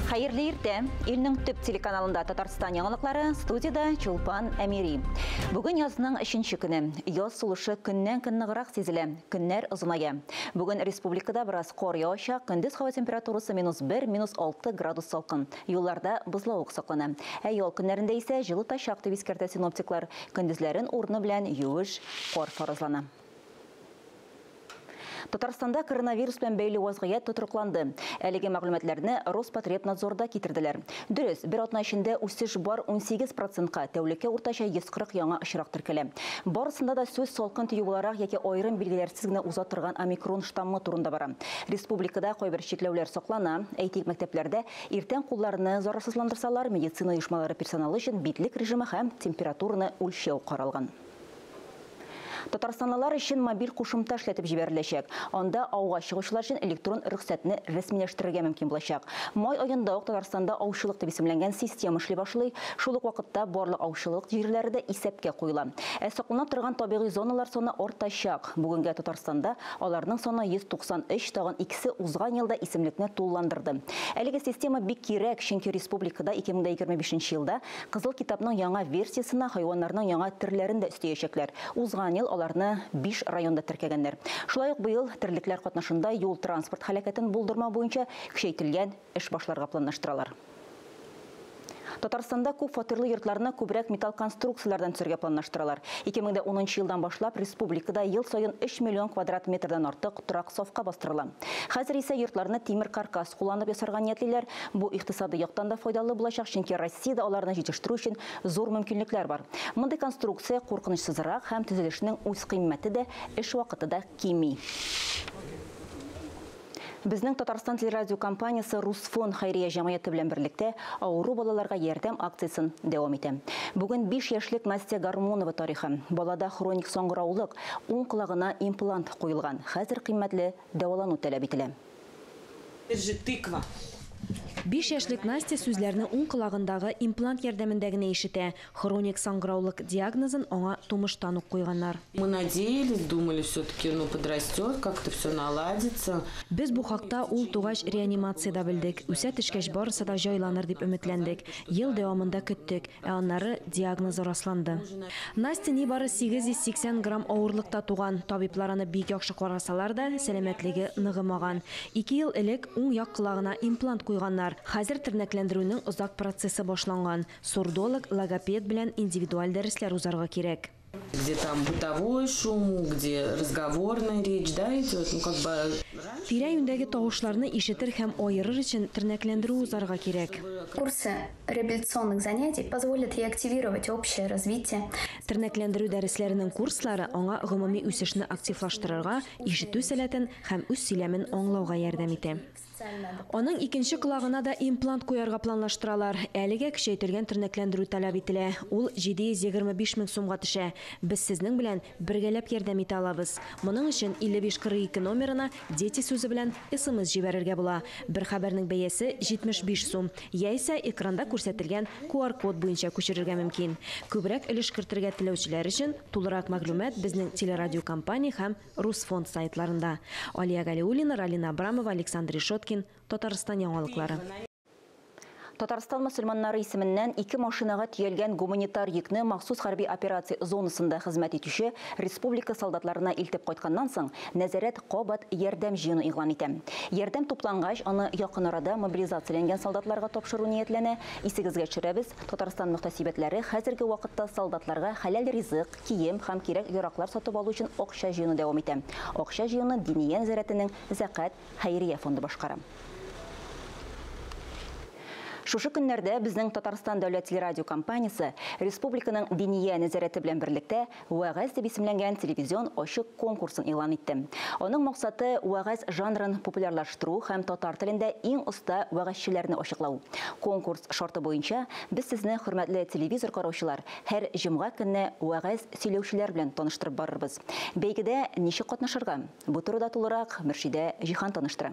Хәерле иртә. Илнең төп телеканалында Татарстан яңалыклары, студияда Чулпан Әмири. Бүген язның 3нче көне. Яз сулышы көннән-көн ныграк сизелә. Көннәр озыная. Бүген республикада бераз кар явачак, көндез һава температурасы -1, -6 градус салкын. Юлларда бозлавык саклана. Ә ял көннәрендә исә җылытачак дип искәртә синоптиклар. Көндезләрен урыны белән юеш кар фаразлана. Татарстанда коронавирус белән бәйле вазгыять тотрыкланды. Әлеге мәгълүматларны Роспотребнадзорда китерделәр. Дөрес, бер атна эчендә үсеш бар 18%-ка, тәүлеккә уртача 140 яңа очрак теркәлә. Барысында да сүз салкын тию буларак яки аерым билгеләрсез генә уза торган омикрон штаммы турында бара. Республикада кайбер чикләүләр саклана. Әйтик, мәктәпләрдә иртән кулларны зарарсызландырсалар, медицина оешмалары персоналы өчен битлек режимы һәм температураны үлчәү каралган. Татарстанлылар өчен мобиль кушымта эшләтеп җибәреләчәк. Анда ауга чыгучылар өчен электрон рөхсәтне рәсмиләштерергә мөмкин булачак. Май аенда ук Татарстанда аучылык дип исемләнгән система эшли башлый. Шул ук вакытта барлык аучылык җирләре дә исәпкә куела. Ә саклана торган табигый зоналар саны артачак. Бүгенгә Татарстанда аларның саны 193, тагын икесе узган елда исемлекне тулыландырды. Әлеге система бик кирәк, чөнки республикада 2025 елда Кызыл китапның яңа версиясенә хайваннарның яңа төрләрен дә өстәячәкләр. Узган ел аларны 5 районда теркәгәннәр. Шулай ук быел терлекләр катнашында юл-транспорт һәлакәтен булдырмау буенча көчәйтелгән эш башларга планлаштыралар. Татарстанда күп фатирлы йортларны күбрәк металл конструкцияләрдән төзергә планлаштыралар. 2010 елдан башлап республикада ел саен 3 миллион квадрат метрдан артык торак сафка бастырыла. Хәзер исә йортларны тимер каркас кулланып ясарга ниятлиләр. Бу икътисади яктан да файдалы булачак, чөнки Россиядә аларны җитештерү өчен зур мөмкинлекләр бар. Мондый конструкция куркынычсызрак һәм төзелешнең үз кыйммәте дә, эш вакыты да кими. Безнең Татарстан телерадиокомпаниясе Русфон хәйрия җәмгыяте белән берлектә авыру балаларга ярдәм акциясен дәвам итә. Бүген 5 яшьлек Настя Гармонова тарихы. Балада хроник саңгыраулык, уң колагына имплант куелган. Хәзер кыйммәтле дәвалану таләп ителә. Держи, тыква. 5 яшьлек Настя сүзләрне уң колагындагы имплант ярдәмендә генә ишетә. Хроник саңгыраулык диагнозын аңа тумыштан ук куйганнар. Мы надеялись, думали, все-таки, подрастет, как-то все наладится. Без бу хакта ул тугач реанимациядә белдек. Үсә төшкәч барысы да җайланыр дип өметләндек. Ел дәвамында көттек, ә аннары диагноз расланды. Настя нибары 880 грамм авырлыкта туган. Табиблар аны бик яхшы карасалар да, сәламәтлеге ныгымаган. 2 ел элек уң як колагына имплант куйганнар. Хәзер тернәкләндерүнең озак процессы башланган. Сурдолог, логопед белән индивидуаль дәресләр узарга кирәк. Где там бытовой шум, где разговорная речь, да, идет, ну как бы. Тирә-юньдәге тавышларны ишетер һәм аерыр өчен тернәкләндерү узарга кирәк. Курсы реабилитационных занятий позволят реактивировать общее развитие. Тернәкләндерү дәресләренең курслары аңа гомуми үсешне активлаштырырга, ишетү сәләтен һәм үз сөйләмен аңлауга ярдәм итә. Аның икенче колагына да имплант куярга планлаштыралар. Әлегә көчәйтелгән тернәкләндерү таләп ителә. Ул 725 мең сумга төшә. Без сезнең белән бергәләп ярдәм итә алабыз. Моның өчен 5542 номерына «Дети» сүзе белән СМС җибәрергә була. Бер хәбәрнең бәясе 75 сум. Яисә экранда күрсәтелгән QR-код буенча күчерергә мөмкин. Күбрәк өлеш кертергә теләүчеләр өчен тулырак мәгълүмат безнең телерадиокомпания һәм Русфонд сайтларында. Алия Галиуллина, Ралина Абрамова, Александр Решеткин, Татарстан яңалыклары. Татарстан мөселманнары исеменнән 2 машинага төялгән гуманитар йөкне махсус хәрби операция зонасында хезмәт итүче республика солдатларына илтеп кайтканнан соң нәзарәт кабат ярдәм җыены игълан итә. Ярдәм туплангач, аны якын арада мобилизацияләнгән солдатларга тапшыру ниятләнә. Исегезгә төшерәбез, Татарстан мөхтәсибәтләре хәзерге вакытта солдатларга хәләл ризык, кием һәм кирәк яраклар сатып алу өчен акча җыюны дәвам итә. Акча җыюны Диния нәзарәтенең Зәкат хәйрия фонды башкара. Шушы көннәрдә безнең Татарстан дәүләт телерадиокомпаниясе республиканың Диния нәзарәте белән берлектә Вәгазь дип исемләнгән телевизион ачык конкурсын игълан итте. Аның максаты вәгазь жанрын популярлаштыру һәм татар телендә иң оста вәгазьчеләрне ачыклау. Конкурс шарты буенча без сезне, хөрмәтле телевизор караучылар, һәр җомга көнне вәгазь сөйләүчеләр белән таныштырып барырбыз. Бәйгедә ничек катнашырга? Бу турыда тулырак Мөршидә Җиһан таныштыра.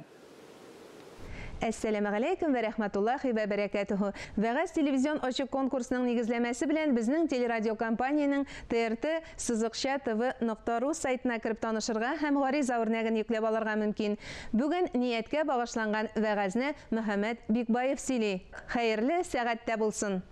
Әссәламү галәйкүм вә рәхмәтуллаһи вә бәрәкәтүһү. Вәгазь телевизион ачык конкурсының нигезләмәсе белән безнең телерадиокомпаниянең trt-tv.ru сайтына кереп танышырга һәм гариза үрнәген йөкләп алырга мөмкин. Бүген нияткә багышланган вәгазьне Мөхәммәд Бикбаев сөйли. Хәерле сәгатьтә булсын.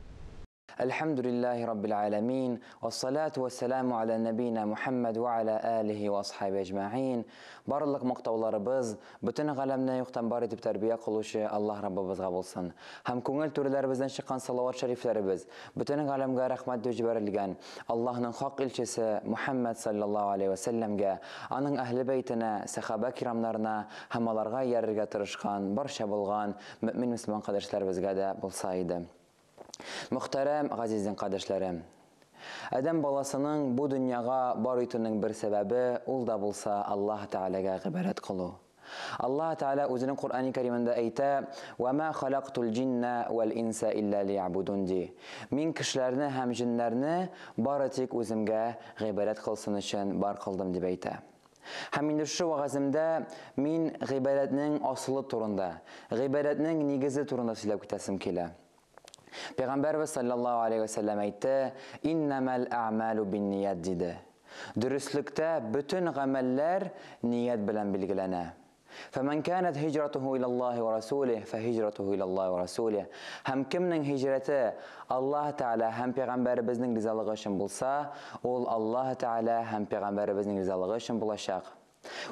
Әлхәмдүлилләһи раббил галәмин, вассалату вассаламу аля нәбина Мухаммад ва аля алихи ва асхаби әҗмәгин. Барлык мактауларыбыз бөтен галәмне юктан бар итеп тәрбия кылучы Аллаһ Раббыбызга булсын. Һәм күңел түрләребездән чыккан салават шәрифләребез бөтен галәмгә рәхмәт дип җибәрелгән Аллаһның хак илчесе Мухаммад саллаллаһу алейхи ва сәлләмгә, аның әһле бәйтенә, сәхаба кирамнарына һәм аларга иярергә тырышкан барча булган мөмин мөселман кардәшләребезгә дә булса иде. Мөхтәрәм газиздин кардәшләрем, Адәм баласының бу дөньяга бар итүнең бер сәбәбе ул да булса Аллаһ Тәгаләгә гыйбадәт кылу. Аллаһ Тәгалә үзенең Коръәни Кәримендә әйтә: "Ва ма халактул җинна вал инса илля лиябудун" ди. Мин кешеләрне һәм җеннәрне бары тик үземгә гыйбадәт кылсын өчен бар кылдым дип әйтә. Һәм инде шушы вәгаземдә мин гыйбадәтнең асылы турында, гыйбадәтнең нигезе турында сөйләп китәсем килә. Пәйгамбәрбез саллаллаһу алейхи ва сәлләм әйтте: "Иннамал а'малу бинният" диде. Дөреслектә бөтен гамәлләр ният белән билгеләнә. Фәмән канат һиҗратуху илаллаһи ва расулих, фәһиҗратуху илаллаһи ва расулих. Һәм кемнең һиҗрәте Аллаһ Тәгалә һәм пәйгамбәребезнең ризалыгы өчен булса, ул Аллаһ Тәгалә һәм пәйгамбәребезнең ризалыгы өчен булачак.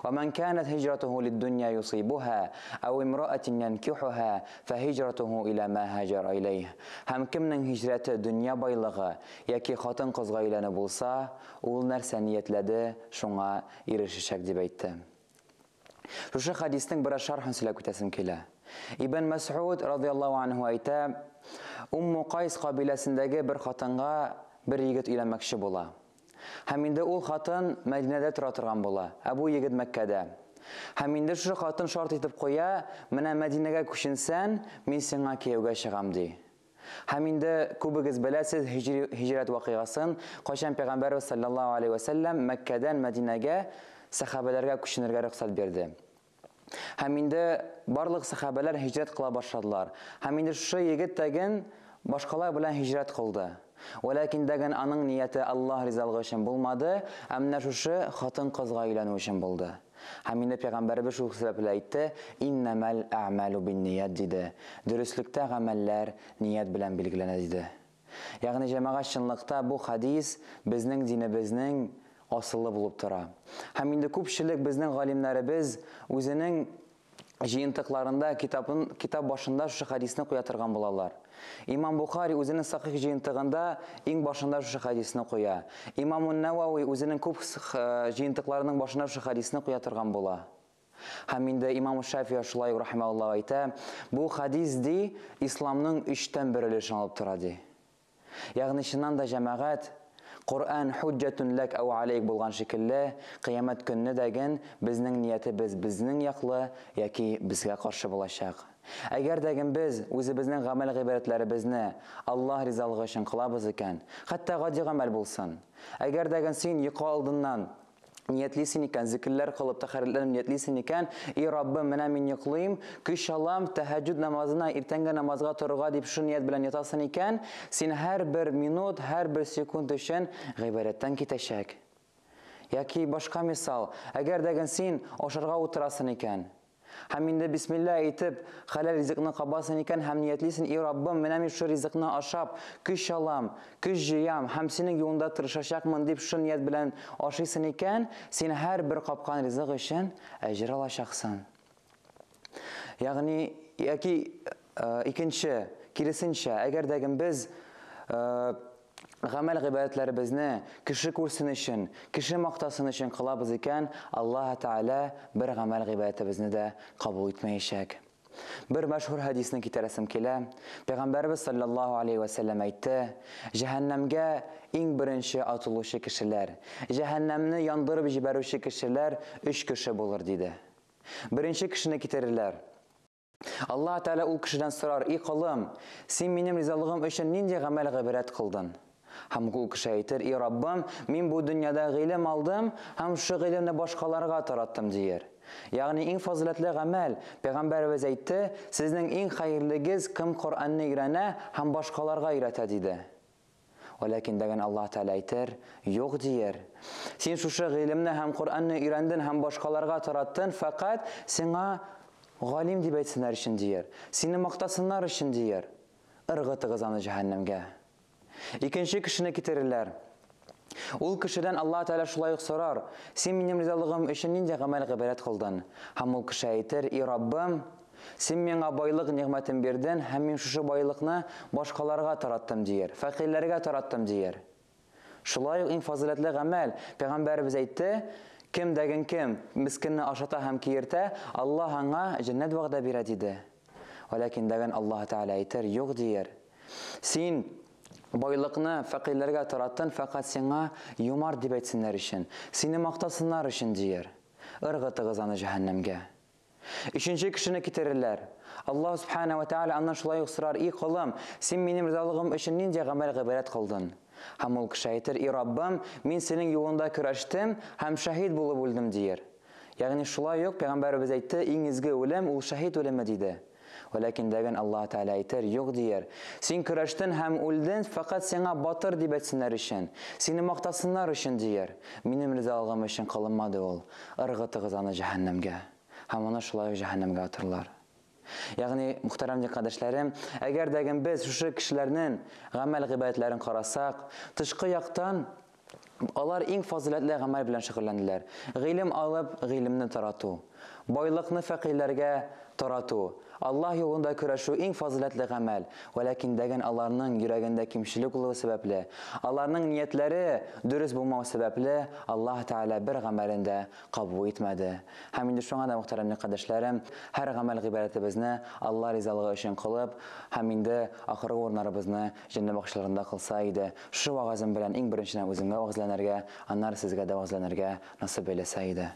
ومن كانت هجرته للدنيا يصيبها أو امرأة ينكحها فهجرته إلى ما هاجر إليه. Һәм кемнең һиҗрәте дөнья байлыгы яки хатын-кызга өйләнү булса, ул нәрсә ниятләде, шуңа ирешәчәк дип әйтте. Шушы хадиснең бераз шархын сөйләп китәсем килә. Ибн Мәс'уд радияллаһу анһу әйтә, Умму Кайс кабиләсендәге бер хатынга бер егет өйләнмәкче була. Һәм инде ул хатын Мәдинәдә тора торган була, ә бу егет Мәккәдә. Һәм инде шушы хатын шарт итеп куя, менә Мәдинәгә күченсән, мин сиңа кияүгә чыгам ди. Һәм инде күбегез беләсез һиҗрәт вакыйгасын, кайчан пәйгамбәрбез саллаллаһу алейхи ва сәлләм Мәккәдән Мәдинәгә сәхабәләргә күченергә рөхсәт бирде. Һәм инде барлык сәхабәләр һиҗрәт кыла башладылар. Һәм инде шушы егет тәген башкалар белән һиҗрәт кылды. Вәләкин дәген аның нияте Аллаһ ризалыгы өчен булмады, ә менә шушы хатын-кызга өйләнү өчен булды. Һәм инде пәйгамбәребез шул сәбәпле әйтте: "Иннамал а'малу бинният" диде. Дөреслектә гамәлләр ният белән билгеләнә диде. Ягъни җәмәгать чынлыкта бу хадис безнең динебезнең асылы булып тора. Һәм инде күпчелек безнең галимнәребез үзенең җыентыкларында китабын китап башында шушы хадисне куя торган булалар. Имам Бухари үзенең сахих җыентыгында иң башында шушы хадисне куя. Имам Навави үзенең күп җыентыкларының башына шушы хадисне куя торган була. Һәм инде Имам Шафии шулай ук рахимаһуллаһ әйтә, бу хадис ди исламның 1/3 өлешен алып тора ди. Ягъни чыннан да җәмәгать Коръән хуҗҗәтун ләк әү алейк булган шикелле, кыямәт көнне дәген безнең ниятебез безнең яклы яки безгә каршы булачак. Әгәр дәген без үзебезнең гамәл гыйбадәтләребезне Аллаһ ризалыгы өчен кылабыз икән, хәтта гади гамәл булсын. Әгәр дәген син йокы алдыннан ниятлисең икән, зикерләр кылып, тәһарәтләнеп ниятлисең икән, и Раббым, менә мин йоклыйм, көч алам, тәһәҗҗүд намазына, иртәнге намазга торырга дип шу ният белән ятасың икән, син һәрбер минут, һәрбер секунд өчен гыйбадәттән китәчәк. Яки башка мисал, әгәр дәген син ашарга утырасың икән, һәм инде бисмилла әйтеп, хәләл ризыкны кабасың икән һәм ниятлисең, и Раббым, менә мин шу ризыкны ашап, көч алам, көч җыям һәм синең юлыңда тырышачакмын дип шу ният белән ашыйсың икән, син һәрбер капкан ризык өчен әҗер алачаксың. Ягъни, яки икенче, киресенчә, әгәр дәген без гамәл гыйбадәтләребезне кеше күрсен өчен, кеше мактасын өчен кылабыз икән, Аллаһ Тәгалә бер гамәл гыйбадәтебезне дә кабул итмәячәк. Бер мәшһүр хадисне китерәсем килә. Пәйгамбәрбез саллаллаһу алейхи ва сәлләм әйтте: "Җәһәннәмгә иң беренче атылучы кешеләр, җәһәннәмне яндырып җибәрүче кешеләр 3 кеше булыр" диде. Беренче кешене китерерләр. Аллаһ Тәгалә ул кешедән сорар: "И колым, син минем ризалыгым өчен нинди гамәл гыйбадәт кылдың?" Һәм ул кеше әйтер: "И Раббым, мин бу дөньяда гыйлем алдым һәм шул гыйлемне башкаларга тараттым" диер. Ягъни иң фазыйләтле гамәл, пәйгамбәребез әйтте, сезнең иң хәерлегез кем Коръәнне өйрәнә һәм башкаларга өйрәтә, диде. Вәләкин дәген Аллаһ Тәгалә әйтер, юк дияр. Син шушы гыйлемне һәм Коръәнне өйрәндең һәм башкаларга тараттың, фәкать сиңа галим дип әйтсеннәр өчен дияр. Сине мактасыннар өчен дияр. Ыргытыгыз аны җәһәннәмгә. Икенче кешене китерерләр. Ул кешедән Аллаһ Тәгалә шулай ук сорар: "Син минем ризалыгым өчен нинди гамәл гыйбадәт кылдың?" Һәм ул кеше әйтер: "И Раббым, син миңа байлык нигъмәтен бирдең, һәм мин шушы байлыкны башкаларга тараттым, дияр, фәкыйрьләргә тараттым, дияр. Шулай ук иң фазыйләтле гамәл, пәйгамбәребез әйтте, кем дәген кем мескенне ашата һәм киертә, Аллаһ аңа җәннәт вәгъдә бирә, диде. Вәләкин дәген Аллаһ Тәгалә әйтер, юк, дияр. Син байлыкны фәкыйрьләргә тараттың, фәкать сиңа юмарт дип әйтсеннәр өчен, сине мактасыннар өчен, дияр. Ыргытыгыз аны җәһәннәмгә. Өченче кешене китерерләр. Аллаһ Субхана ва Тааля аннан шулай ук сорар: "И колым, син минем ризалыгым өчен нинди гамәл гыйбадәт кылдың?" Һәм ул кеше әйтер: "И Раббым, мин синең юлыңда көрәштем һәм шәһид булып үлдем", дияр. Ягъни шулай ук пәйгамбәребез әйтте, иң изге үлем ул шәһид үлеме, диде. Вәләкин дәген Аллаһ Тәгалә әйтер, юк, дияр. Син көрәштең һәм үлдең, фәкать сиңа батыр дип әйтсеннәр өчен, сине мактасыннар өчен, дияр. Минем ризалыгым өчен кылынмады ул. Ыргытыгыз аны җәһәннәмгә. Һәм аны шулай ук җәһәннәмгә атырлар. Ягъни, мөхтәрәм дин кардәшләрем, әгәр дә без шушы кешеләрнең гамәл гыйбадәтләрен карасак, тышкы яктан алар иң фазыйләтле гамәл белән шөгыльләнделәр. Гыйлем алып, гыйлемне тарату. Байлыкны фәкыйрьләргә тарату. Аллаһ юлында көрәшү иң фазыйләтле гамәл. Вәләкин дәген аларның йөрәгендә кимчелек булуы сәбәпле, аларның ниятләре дөрес булмау сәбәпле, Аллаһ Тәгалә бер гамәлен дә кабул итмәде. Һәм инде шуңа да, мөхтәрәм кардәшләрем, һәр гамәл гыйбадәтебезне Аллаһ ризалыгы өчен кылып, һәм инде ахыргы урыннарыбызны җәннәт бакчаларында кылса иде. Шушы вагазым белән иң беренчедән үземгә вагызланырга, аннары сезгә дә вагызланырга насыйп әйләсә иде.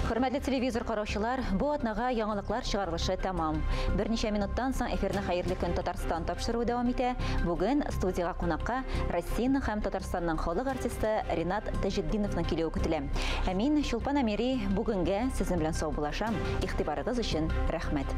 Хөрмәтле телевизор караучылар, бу атнага яңалыклар чыгарылышы тәмам. Берничә минуттан соң эфирны Хәерле көн Татарстан тапшыруы дәвам итә. Бүген студиягә кунакка Россиянең һәм Татарстанның халык артисты Ринат Таҗетдиновның килүе көтелә. Ә мин Чулпан Әмири бүгенгә сезнең белән саубуллашам. Игътибарыгыз өчен рәхмәт.